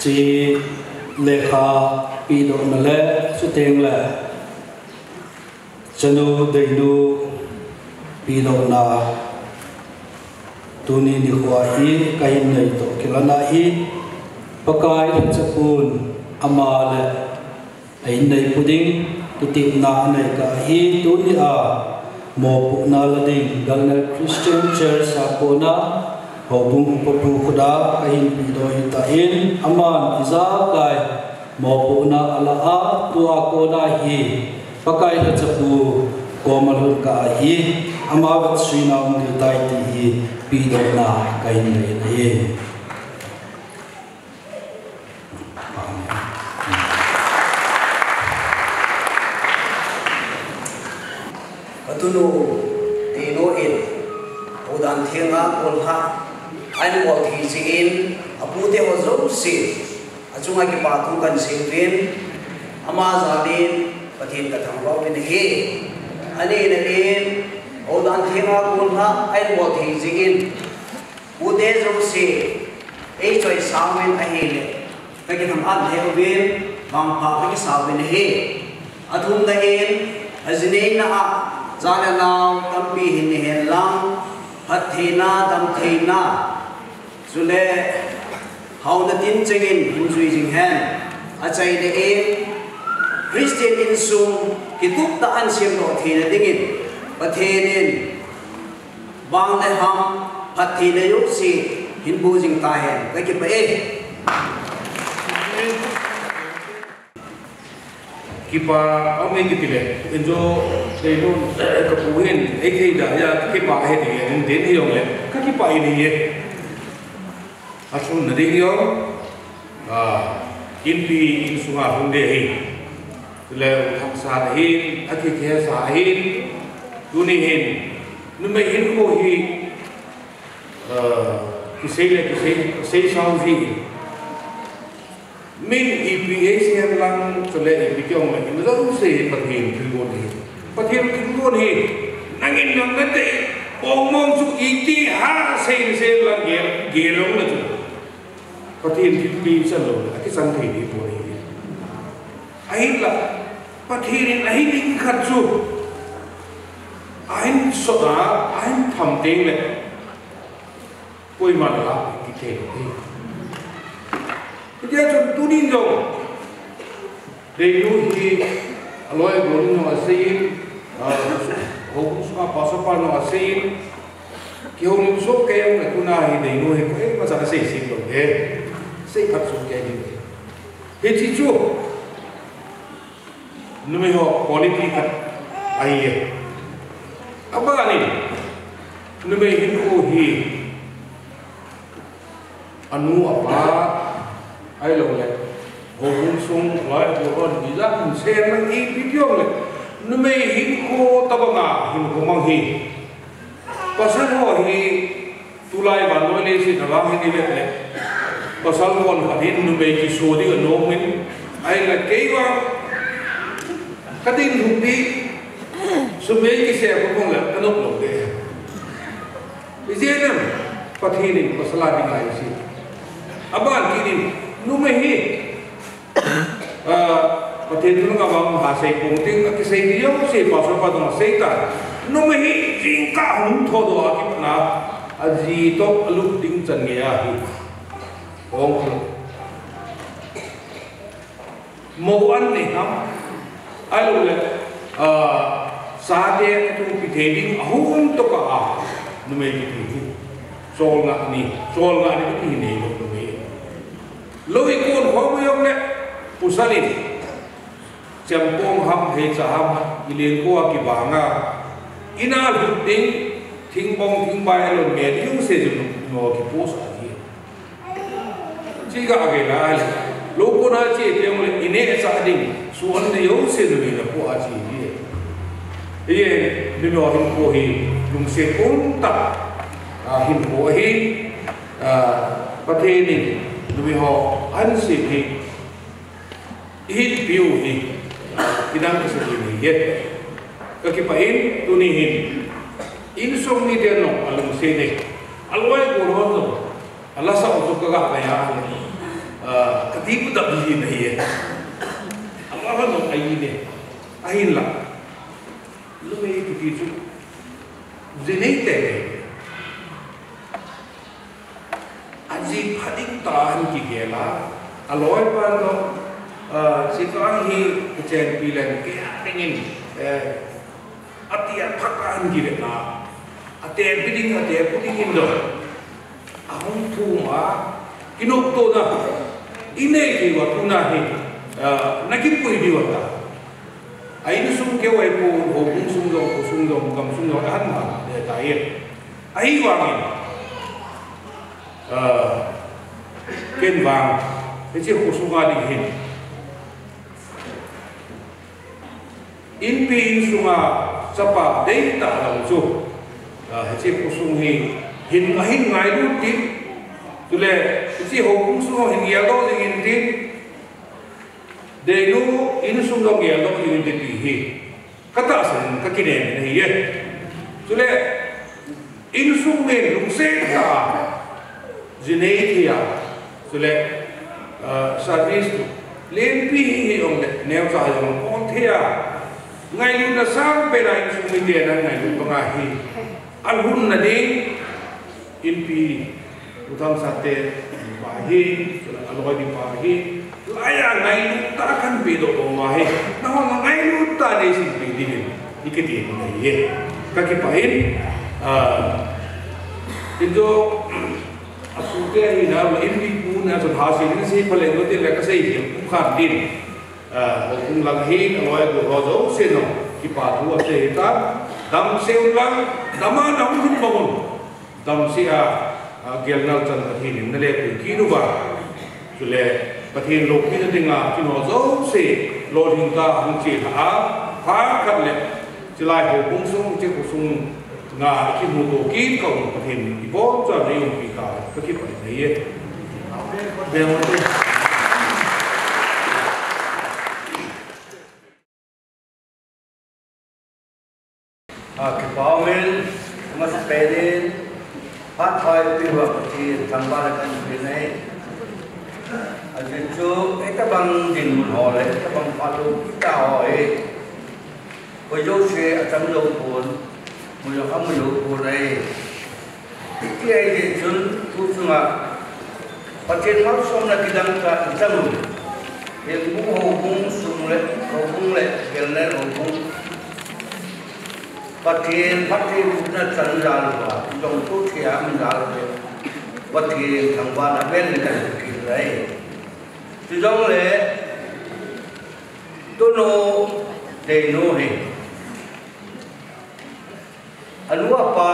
Lekha pidohna le chuteng le chanu deinu pidohna tuni nikho hi kahin nei toh kilhona hi Pakai lhachapun ama le ahin neipu ding kitepna anei kah hi tuni a mopohna la ding Galnei Christian Church a kona houbung upa pu khuta kahin pidoh hitan, aman ijakai mopohna ala a tua kona hi Pakai lhachapu koma lhun kah hi ama vetsuina um ding tai ti hi pidohna kahin nei ahi. Katunu Tino in houdan thenga kolha ahin bol thei jeh in apute ho jouse achunga kipa thu kahin sei uvin, ama jal in Pathen kathangvah uvin ahi. Ani na in houdan thenga kolha ahin bol thei jeh in pute jouse eichoisah uvin ahile kakithang-at lheh uvin, vangpha kakisa uvin ahi. Athumna in, ajineina a, jal'a nao tampi hin nei hen lang, phattheina, damtheina, chule haona tincheng in hin jui jing hen. Achaina in, Christian insung kitup tah a ahin semdoh theina dingin Pathen in vang le ham, phattheina jouse hin boh jing tahen. Kakipah e. Kipa, aum e kiti le, injo, sei nun, kapu hin, eithei da, ja, kakipah e, ti, nin den hi jongle, kakipah e, ni e. Athumna ding jong, ah, inpi insunga hung ding ahi. Chule u Thangsat ahin, athi kihesa ahin, tuni hin, numei hinkho hi, ah, kisei le kisei, kisei sao ji. Min ipi eisei hen lang, chule ipi ti jong le, ima jouse Pathen thilgon ahi. Pathen thilgon ahi, nangin nang nate, ong mong chu iti ha sei sei lang gel, gel jong le chu. Pathen thilpi chan lou le, akichan thei ding poi. Ahinla, Pathen in ahi ding khat chu ahin sot a, ahin tham teng le, koiman la kithei lou hi. Hitia chun tunin jong, Deinu hi, aloi agol in jong asei in, ah, houbung sunga pastor pa in jong asei in, kihoulim soh kei jong le tuna hi Deinu hi koimacha asei sih lou e. Sei phat soh kei ding. Hiche chu numei ho quality khat ahi e. Abanin, numei hinkho hi, anu apa, ahilou le, houbung sung, loi, goron, ijat, hin sem, ipi ti jong le, numei hinkho tobanga hinkho mang hi. Pasal ho hi, tulai vannoi leiset a vang hin ivet le, pasal hon khat hin numei kiso ding anom in, ahile kei vang, kadin lhupi, sum ei kisem kong le, kanop lou ding. Ijeh inem, Pathen in pasal a dinga eisei. Aban kit in, numei hi, ah, Pathen thu langa vang ha sei pong ting, akisei ding jouse pastor pa toh asei tan. Numei hi jingkah hung thodoh a kipat na, aji toh alut ding chan ngei ahi. Ong. Mo an nei ham. Ahilou le, ah, chate thupi thei ding, ahung tokah a, numei kiti hi. Cholngah ni, cholngah ni kiti hi neilou numei. Lou ikon khom u jong le, pasal in. Chempong ham, heicha ham, ilengkou a kibang a. In a lut ding, thingbong, thingbai alon me ding jouse chu numei ho kipost a ji. Chuti ga gei lai. Lou kona che teng le ineh cha ding. Suhon ding jouse numei na pu a chi hi. Hiche numei ho hinkho hi lungset um tah a hinkho ahi. Ah, Pathen in numei ho ahin sem hi. Ihin piu hi, kidang kasa hi e. Kakipah in, tuni hin, insung miten jong alungset e. Aloi goron jong, alasa u chu kaga kaiya. Ah, Ti ku dap ji na hi e. Ama ha no ai ne. Ahin la. Lu me ti ti chu. Ji nei te ne. Aji pha ding ta han kigel a. Aloi pa no. Ah, si ka hi chen pi len ke a tengin. Eh, Ati a phak a an givet na. Ate biding, ate puding in do. Ahung thum a, kinop to na. Inei kei va tu na hi. Ah, na kipui di va ta. Ai nu sung keu ai pu, ho bung sung dong, ko sung dong, kam sung dong, han ma, de ta ye. Ai vang in. Ah, ken vang. Hiche ko sung a ding hin. Inpi insunga chapa deitah dang chu, ah, hiche khosung hi hin, ahin ngailut tin, chule hiche houbung sunga hin geldoh jing in tin, deinu insung jong geldoh jing in tin ti hi katahsan in kakinem in ahi e. Chule insung min lungset tah a, ji nei thei a, chule, ah, service lenpi hi hijong le, neocha jong pon thei a, ngailutna sangpen a insung miten angailut banga hi, alhunna ding, inpi, U Thangsate pa hi, chule aloi ding pa hi, Laiya ngailut tah a kahin pedoh banga hi, nahon ngailut tah a neihin pe dingin, ikiti ahi e. Kakipah in, ah, tin jo, asute ahina, inpi pu na chun hasi ding sei phaleng lo tin le kasei hi, pu khan din. Ah, houbung lang hin, aloi agol ho jouse jong, kipa thu asei ta, damsel un lang, dam a nahung lhun bang un. Damsel a, a, gelna chan Pathen in nale pui kit uva. Chule Pathen loupina dinga, kino jouse, lolhing tah a hung chelha a, phat khat le, chulai houbung sung, hiche khosung nga, kimuto kit kah un Pathen in ibonchauvin eiumpi tauve, kakipah in ahi e. Amen. A, kipa umin, amasapen in, phat hoi peh uva Pathen thangvahna kahin pe ahi. Ajeh chu, hitabang dinmun ho le, hitabang phat loupi tah ho hi, koi jouse achang jou pon, mu jong amu jou pon ahi. Hiti ahi jeh chun, tu chunga Pathen malsomna kidang tah a ichang u. Hengbung houbung sung le, houbung le, Gelnel houbung. Pathen phattheibohna chan jal uva, jong tu thei a um jal uva. Pathen thangvahna ven le kan kil lai. Chujongle, tunu, deinu hi. Anu apa,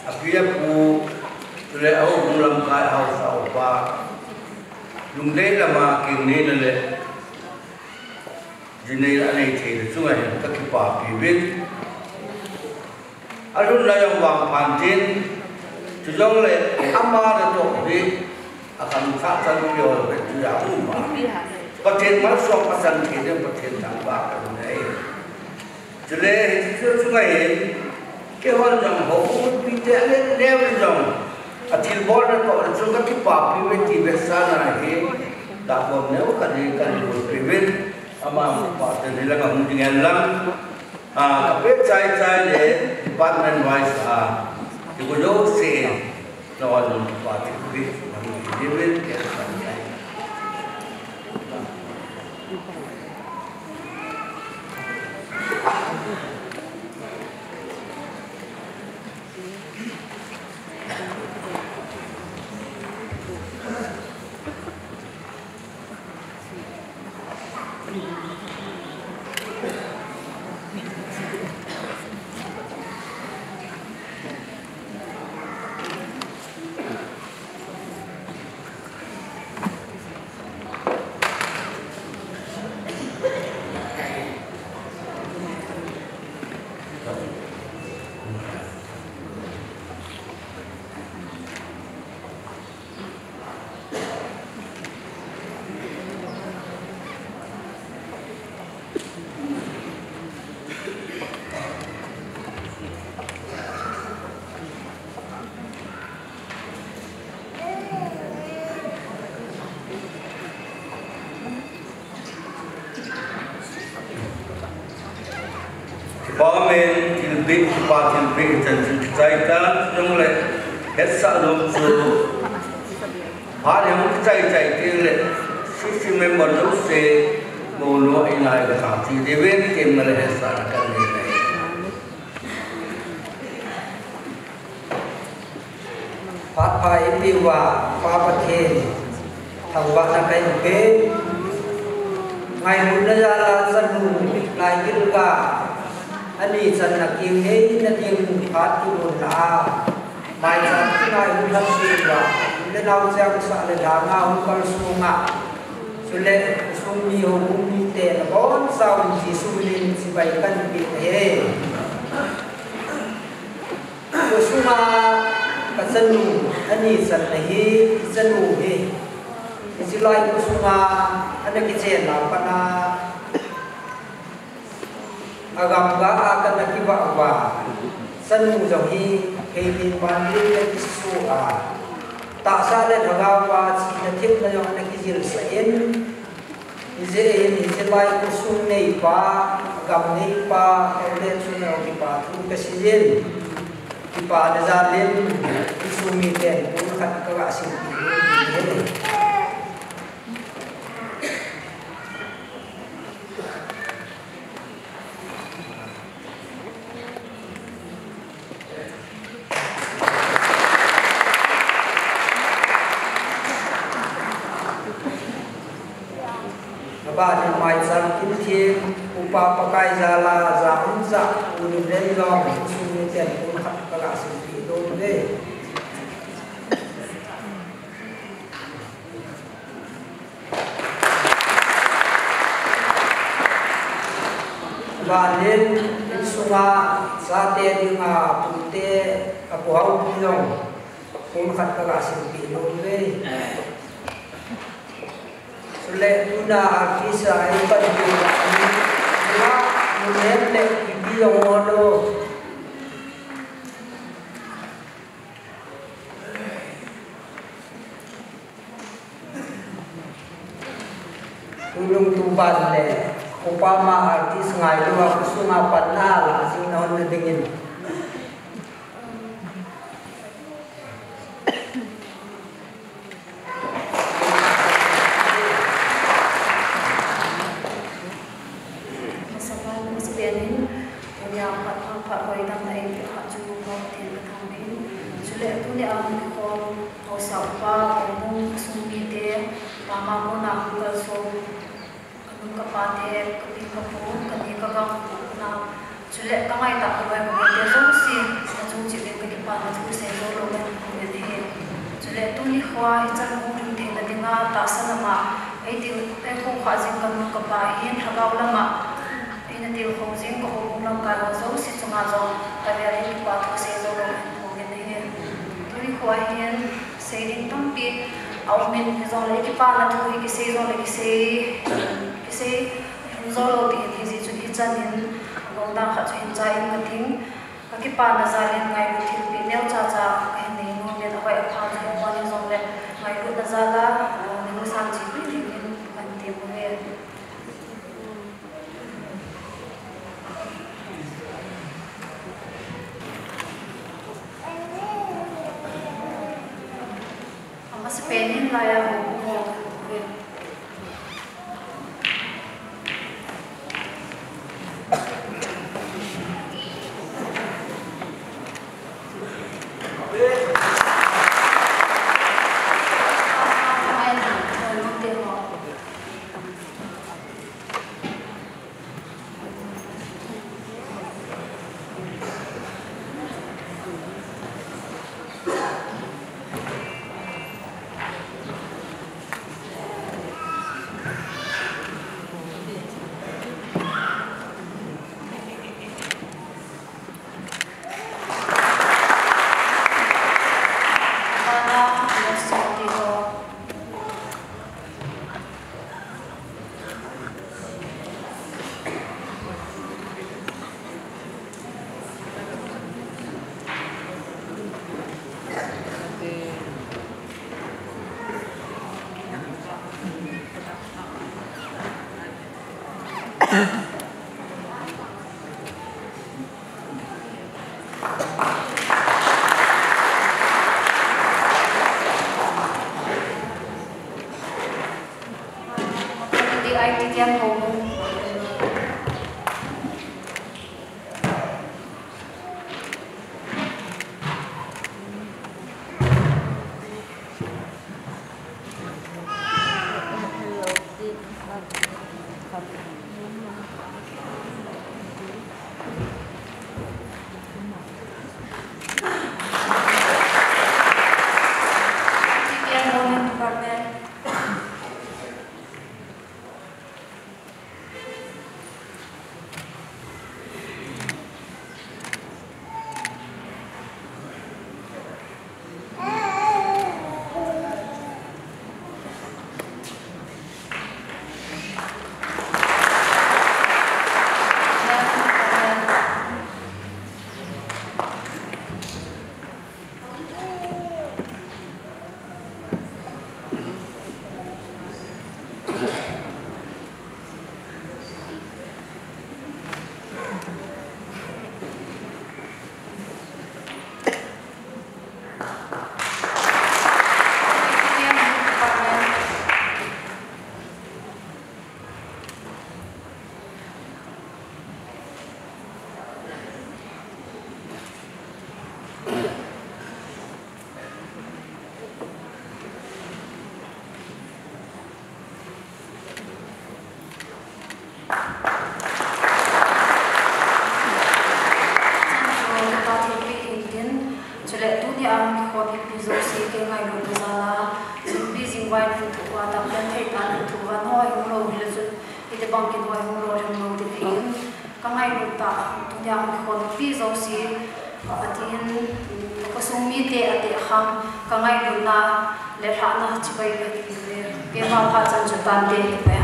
api apu, chule ahoubung lamkai ahousapa, lungdei lama kingneina le, jinei anei theina chunga hin kakipapi uvin. Alhunna jong vangphat in, chujongle ama natoh hi, akhangthah chanpi ho le tuja um a. Pathen malsom a chan thei ding Pathen thangvah kahin nei. Chule, hiche chu chunga hin, keihon jong, houbung mipite aneo neo in jong, athilbolna toh le chun kakipapi uve ti vetsahna hi, tahbom neo khat hi kahin bolpeh uvin, ama pate hilanga hung ding hen lang, a, kapeh chai chai le, department wise a, ti ko jouse, Pa min thilpeh, Pa thilpeh, chan chu kichai tan, chuleh hetsah lou chu. Phat hung kichai chai teng leh, C C member jouse, monu a ina a kasang chi, Reverend Kem na le hetsah na kan nei nei. Phat pha eipeh uva, Pa Pathen, thangvahna kahin pe. Ngailutna jal a chanu, lai gilgal, ani channa kingei na ding phat kibulna a, maicham kinai hung lham peh uva, le nao chang sah le lhang a hung kalsong a, chule khosung mi houbung mite nabonchauvin Jesu minin chibai kahin pe ahi. Khosung a kachanu ani channa hi, chanu hi, hichelai khosung a ana kichen a pat a, agam ga a kana kivah uva, chanu jong hi, hei min ban din ana kiso a, tahsa le lhagao a chihna themna jong ana kijilsah in, Hijeh hin hichelai khosung neipa, gam neipa, Elder Chungneo kipa thu kasei in, kipana jal in, insung miten pumkhat kaga silpeh nom in ahi. Aban in maicham kin thim, Upa Pakai jal a, ja um ja, U Limlen jong, insung miten pumkhat kaga silpeh nom e. Aban in, insung a, chate dinga, apute, apu hao pi jong, pumkhat kaga silpeh nom e. Chule tuna a kisa eipan diu, tuna, tuna le ipi jong ngol lou. Tulung tuban le, upa ma artist ngailu a khosung a panna la jing na hon na dingin. Masapen, masapen in, tunia phat, phat, phat hoidam na eipeh u khat chu Pathen kathangvah in. Chule tunia hung kikhom haosa upa, houbung, khosung mite, pama kona hung kalsong, kanu kapate, kapi kapu, kani kagang, kanao, chule kangaitah kavai kavai te jouse, nachung cheh uvin kakipana thu seijou lou ngan, ngan ahi. Chule tuni khoa hichan hung lhung theina dinga tahsa lama, eitil, eikhoukhah jing kanu kapa hin lhagao lama, eina tilkhou jing kahoubung lamkai ho jouse chunga jong, kavel in kipa thu seijou lou ngan, ngan ahi. Tuni khoa hin, Sei ding tampi aum in, hijongle kipana thu hi kisei jongle kisei, kisei hung jou lou ding ahi, hijeh chun hichan hin, agong dan khat chu hin chai in kating, kakipana jal in ngailut thilpeh neocha cha kahin nei nom in, ahoi apha chu hung pon hijongle ngailutna jal a, ah, ningsan chepi ding in kahin tem uve. Amasapen in laiya hung hung. Itian ho. Chule tunia hung kikhom mipi jouse kei ngailutna jal a, jingpi jingvai lungthim uva, tampen thei tan lungthim uva, nahoi hung lou hile chun, hitobang kin hoi hung lou, hung lou ding ahin, ka ngailut tah, tunia hung kikhom mipi jouse, Pathen in, khosung mite ate khang, ka ngailutna le lhahna chibai kahin pe. Keima phat chan chu tante kahin pe.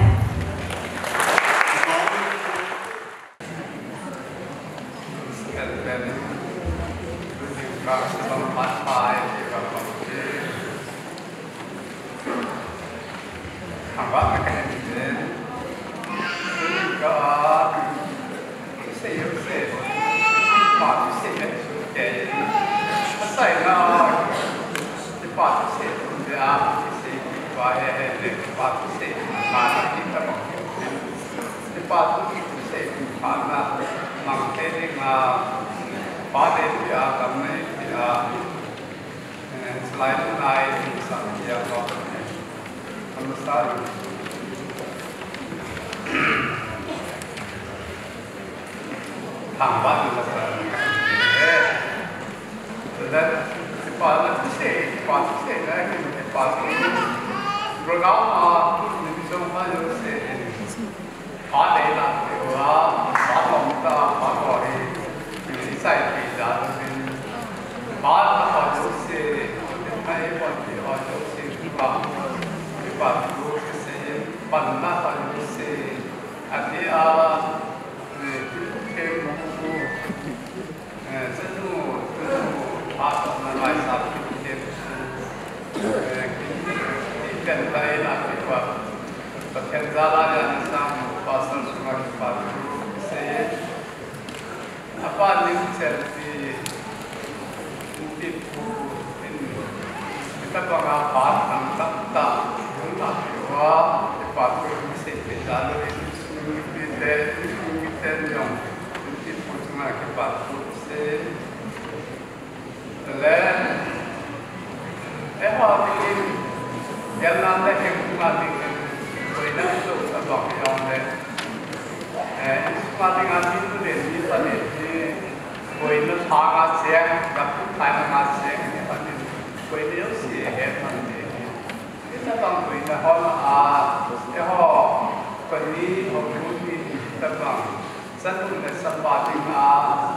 Chan um le sapa dinga,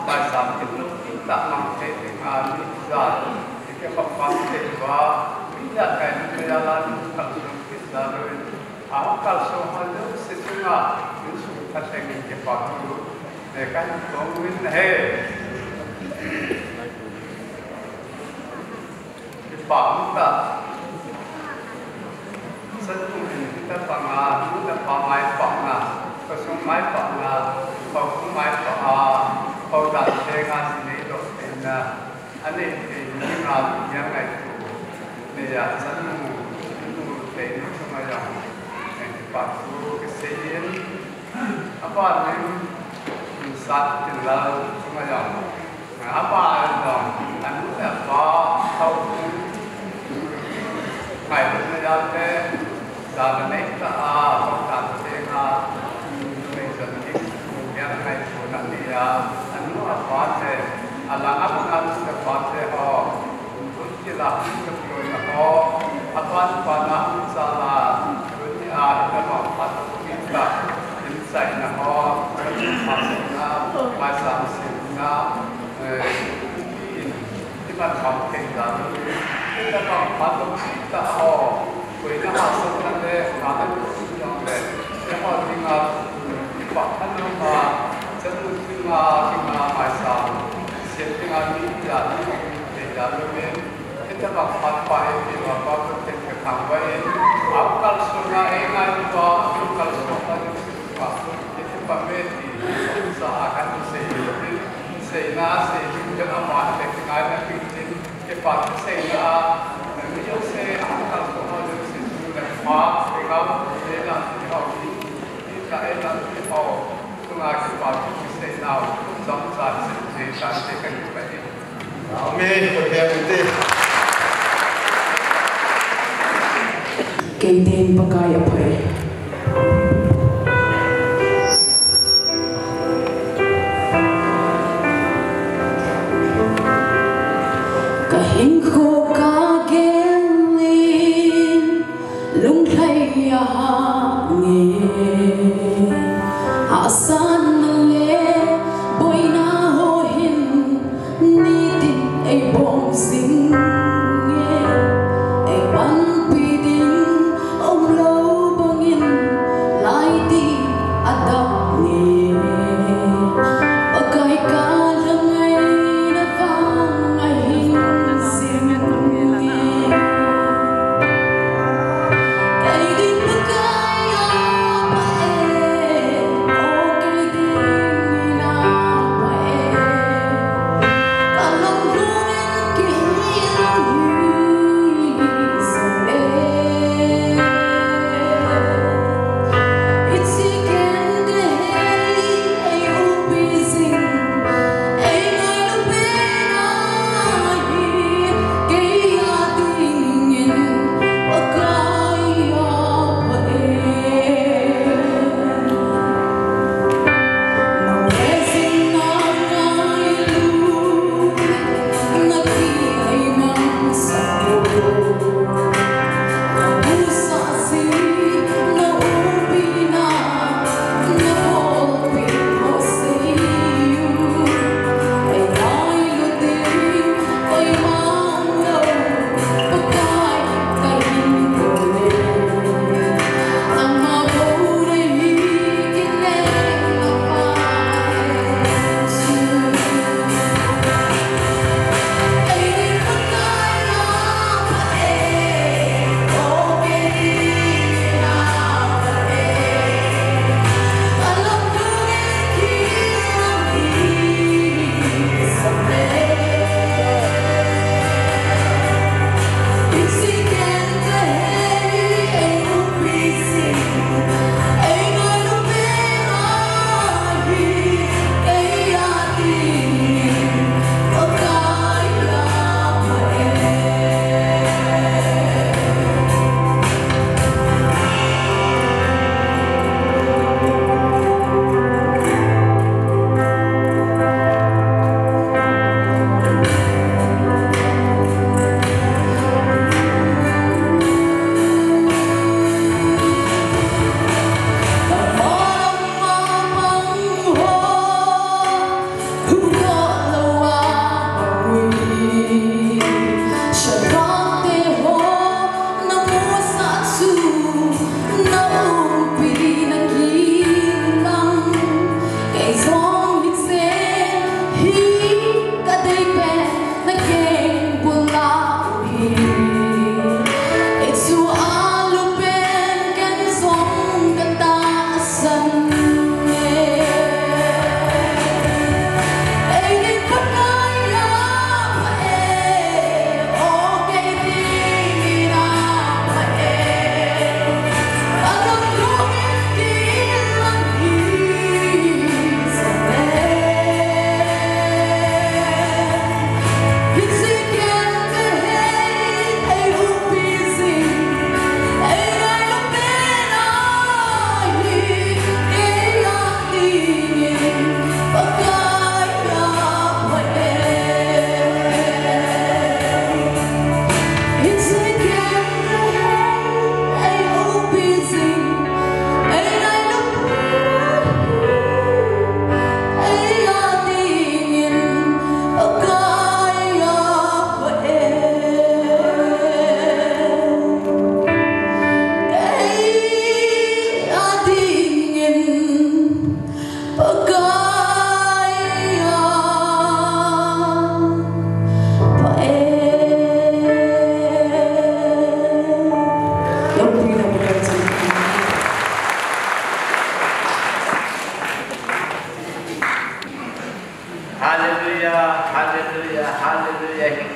Paisam kin lungkim tah mang thei dinga, mi ijat, i kikhop pam thei uva, mi ijat kai nu thei a la nu kalsong kit jal uvin, a hung kalsong ho jouse chunga, insung thalheng in kipa thu, nei kahin phong uvin ahi. Kipa umtah. Chanu in hitabanga, nu le pa maipahna, khosung maipahna, houbung maipah a, houdan thenga sineidoh theina, anei thei dinga lunggel ngaito, neiya chanu, nu theina chunga jong, Patu kiseiyin, apa ning sat tin lal sunga jong, apa jong anu le apa tau ngai na jal te, da na nei ta a, ta te nga, nei sa ni, ya ngai ko na ni ya, anu apa te, ala apa anu apa te ho. Kila, kila ho, apan pana, sala, dunia, ina bang pat, kita, insai na ho, masina, masam sina, eh, in, iman bang kita, ina bang pat, kita ho, koina ha sokna le, mana tu sina le, ina bang dinga, ipa anu ma, sanu dinga, dinga, masam, sina dinga, ni ya, ni ya, ni Hitabang pat pa e, ti pa pa, pa te te khang ba e. Aw kalsona e ngai pa, aw kalsona e pa. Hiti pa me ti, sa a kan sei, sei na, sei, te na ma te ngai na ti ti, ke pa sei na, mi yo se, aw kalsona e, sei na pa, te ka, e na ti pa, ti ka e na ti pa. Kei din Pakai a pha e. Ka hinkho ka gel in, Lunglhai a hang e, hahsatna le boina ho hin nitin ei bom jing e, ei panpi ding umlou bangin laiti a dang e. Pakai ka la ngaina vang a hin jing e.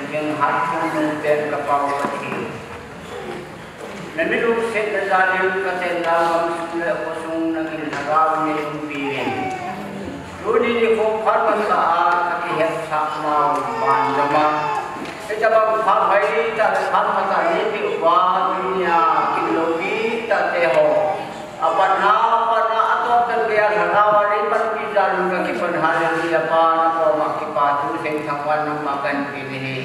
Jing hat kum nung pen ka pau ka thi. Na mi lungset na jal in ka chenna gam sung le khosung nangin Lhagao nei umpi in. Tuni nikho phat masa a ka kihetsah nau ban jama. Hitabang phat hoitah le phat masa nei pe uva tunia kin loupi tah te ho. Apatna, apatna, atop chan geiya Lhagao a nei panpi jal un ka kipan, Hallelujah Pa, na koma kipa thu seng thangvah in nangma kahin pe nahi.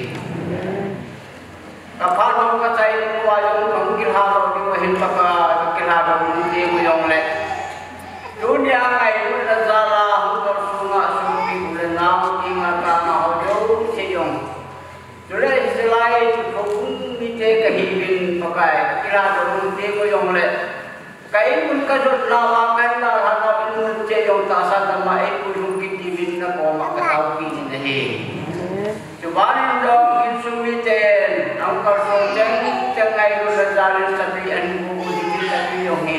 Ka phat ho ka chai uva jong kahung kilha lou ding u ahin Pakai, ka kilha lou ding u jong le. Tunia ngailutna jal a hung dol sunga sopi u le nao, inga kanga ho jouse jong. Chule hiche lai, Khokhum mite kahiuvin Pakai, ka kilha lou ding u jong le. Ka inmun ka jotna uva ka dalhah nau inmun cheh jong tahsa dama eipui lhung kit diuvin na koma ka taopi in ahi. Chubanin jong insung miten, ahung kalson cheng cheng ngailutna jal in sati ahin gu u ding ti sati jong hi.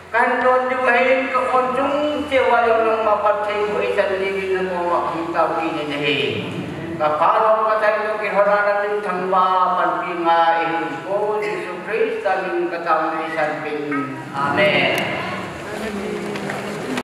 Kahin don diu ahin ka khon chung cheh uva jong nangma phatthei boh eisan diuvin na koma kahung taopi in ahi. Ka phat ho ka chai toh kilhona na minthang uva panpi ngai in, ko Jesu Christa min ka taona eisan peh in. Amen.